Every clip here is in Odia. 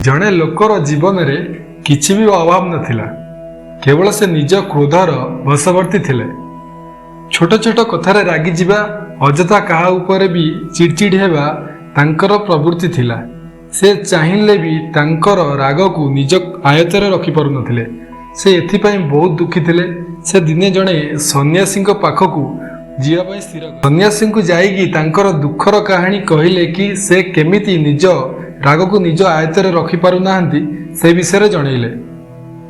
ଜଣେ ଲୋକର ଜୀବନରେ କିଛି ବି ଅଭାବ ନଥିଲା, କେବଳ ସେ ନିଜ କ୍ରୋଧର ବଶବର୍ତ୍ତୀ ଥିଲେ। ଛୋଟ ଛୋଟ କଥାରେ ରାଗିଯିବା, ଅଯଥା କାହା ଉପରେ ବି ଚିଡ଼ଚିଡ଼ ହେବା ତାଙ୍କର ପ୍ରବୃତ୍ତି ଥିଲା। ସେ ଚାହିଁଲେ ବି ତାଙ୍କର ରାଗକୁ ନିଜ ଆୟତରେ ରଖିପାରୁନଥିଲେ। ସେ ଏଥିପାଇଁ ବହୁତ ଦୁଃଖୀ ଥିଲେ। ସେ ଦିନେ ଜଣେ ସନ୍ନ୍ୟାସୀଙ୍କ ପାଖକୁ ଯିବା ପାଇଁ ସ୍ଥିର କଲେ। ସନ୍ନ୍ୟାସୀଙ୍କୁ ଯାଇକି ତାଙ୍କର ଦୁଃଖର କାହାଣୀ କହିଲେ କି ସେ କେମିତି ନିଜ ରାଗକୁ ନିଜ ଆୟତରେ ରଖିପାରୁନାହାନ୍ତି, ସେ ବିଷୟରେ ଜଣେଇଲେ।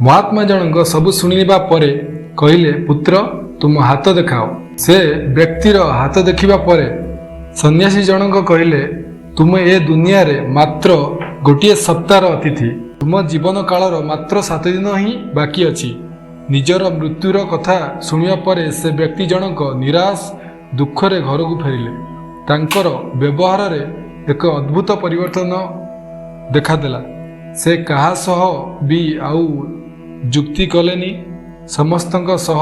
ମହାତ୍ମା ଜଣଙ୍କ ସବୁ ଶୁଣିବା ପରେ କହିଲେ, "ପୁତ୍ର, ତୁମ ହାତ ଦେଖାଅ।" ସେ ବ୍ୟକ୍ତିର ହାତ ଦେଖିବା ପରେ ସନ୍ନ୍ୟାସୀ ଜଣଙ୍କ କହିଲେ, "ତୁମେ ଏ ଦୁନିଆରେ ମାତ୍ର ଗୋଟିଏ ସପ୍ତାହର ଅତିଥି। ତୁମ ଜୀବନ କାଳର ମାତ୍ର 7 ଦିନ ହିଁ ବାକି ଅଛି।" ନିଜର ମୃତ୍ୟୁର କଥା ଶୁଣିବା ପରେ ସେ ବ୍ୟକ୍ତି ଜଣଙ୍କ ନିରାଶ ଦୁଃଖରେ ଘରକୁ ଫେରିଲେ। ତାଙ୍କର ବ୍ୟବହାରରେ ଏକ ଅଦ୍ଭୁତ ପରିବର୍ତ୍ତନ ଦେଖାଦେଲା। ସେ କାହା ସହ ବି ଆଉ ଯୁକ୍ତି କଲେନି। ସମସ୍ତଙ୍କ ସହ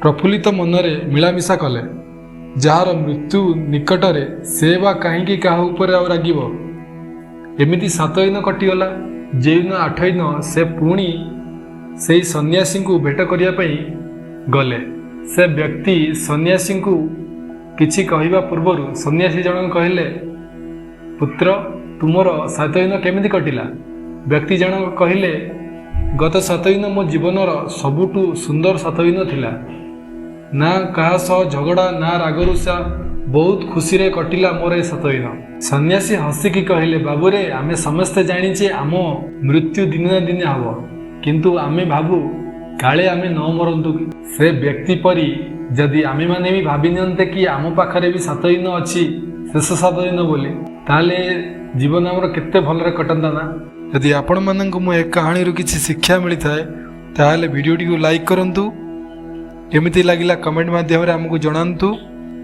ପ୍ରଫୁଲ୍ଲିତ ମନରେ ମିଳାମିଶା କଲେ। ଯାହାର ମୃତ୍ୟୁ ନିକଟରେ, ସେ ବା କାହିଁକି କାହା ଉପରେ ଆଉ ରାଗିବ? ଏମିତି 7 ଦିନ କଟିଗଲା। ଯେଉଁଦିନ 8 ଦିନ, ସେ ପୁଣି ସେଇ ସନ୍ନ୍ୟାସୀଙ୍କୁ ଭେଟ କରିବା ପାଇଁ ଗଲେ। ସେ ବ୍ୟକ୍ତି ସନ୍ନ୍ୟାସୀଙ୍କୁ କିଛି କହିବା ପୂର୍ବରୁ ସନ୍ନ୍ୟାସୀ ଜଣକ କହିଲେ, "ପୁତ୍ର, ତୁମର 7 ଦିନ କେମିତି କଟିଲା?" ବ୍ୟକ୍ତି ଜଣକ କହିଲେ, "ଗତ 7 ଦିନ ମୋ ଜୀବନର ସବୁଠୁ ସୁନ୍ଦର 7 ଦିନ ଥିଲା। ନା କାହା ସହ ଝଗଡ଼ା, ନା ରାଗରୁଷା। ବହୁତ ଖୁସିରେ କଟିଲା ମୋର ଏ 7 ଦିନ।" ସନ୍ନ୍ୟାସୀ ହସିକି କହିଲେ, "ବାବୁରେ, ଆମେ ସମସ୍ତେ ଜାଣିଛେ ଆମ ମୃତ୍ୟୁ ଦିନେ ନା ଦିନେ ହବ। କିନ୍ତୁ ଆମେ ଭାବୁ କାଳେ ଆମେ ନ ମରନ୍ତୁ କି। ସେ ବ୍ୟକ୍ତି ପରି ଯଦି ଆମେମାନେ ବି ଭାବି ନିଅନ୍ତେ କି ଆମ ପାଖରେ ବି 7 ଦିନ ଅଛି, ଶେଷ 7 ଦିନ ବୋଲି, ତାହେଲେ ଜୀବନ ଆମର କେତେ ଭଲରେ କଟନ୍ତା ନା?" ଯଦି ଆପଣମାନଙ୍କୁ ମୋ ଏ କାହାଣୀରୁ କିଛି ଶିକ୍ଷା ମିଳିଥାଏ, ତାହେଲେ ଭିଡ଼ିଓଟିକୁ ଲାଇକ୍ କରନ୍ତୁ। କେମିତି ଲାଗିଲା କମେଣ୍ଟ ମାଧ୍ୟମରେ ଆମକୁ ଜଣାନ୍ତୁ।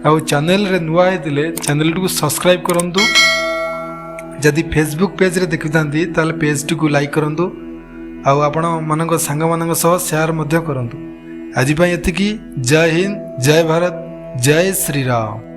ଆଉ ଚ୍ୟାନେଲରେ ନୂଆ ହେଇଥିଲେ ଚ୍ୟାନେଲଟିକୁ ସବସ୍କ୍ରାଇବ୍ କରନ୍ତୁ। ଯଦି ଫେସବୁକ୍ ପେଜ୍ରେ ଦେଖୁଥାନ୍ତି, ତାହେଲେ ପେଜ୍ଟିକୁ ଲାଇକ୍ କରନ୍ତୁ ଆଉ ଆପଣମାନଙ୍କ ସାଙ୍ଗମାନଙ୍କ ସହ ସେୟାର ମଧ୍ୟ କରନ୍ତୁ। ଆଜି ପାଇଁ ଏତିକି। ଜୟ ହିନ୍ଦ, ଜୟ ଭାରତ, ଜୟ ଶ୍ରୀରାମ।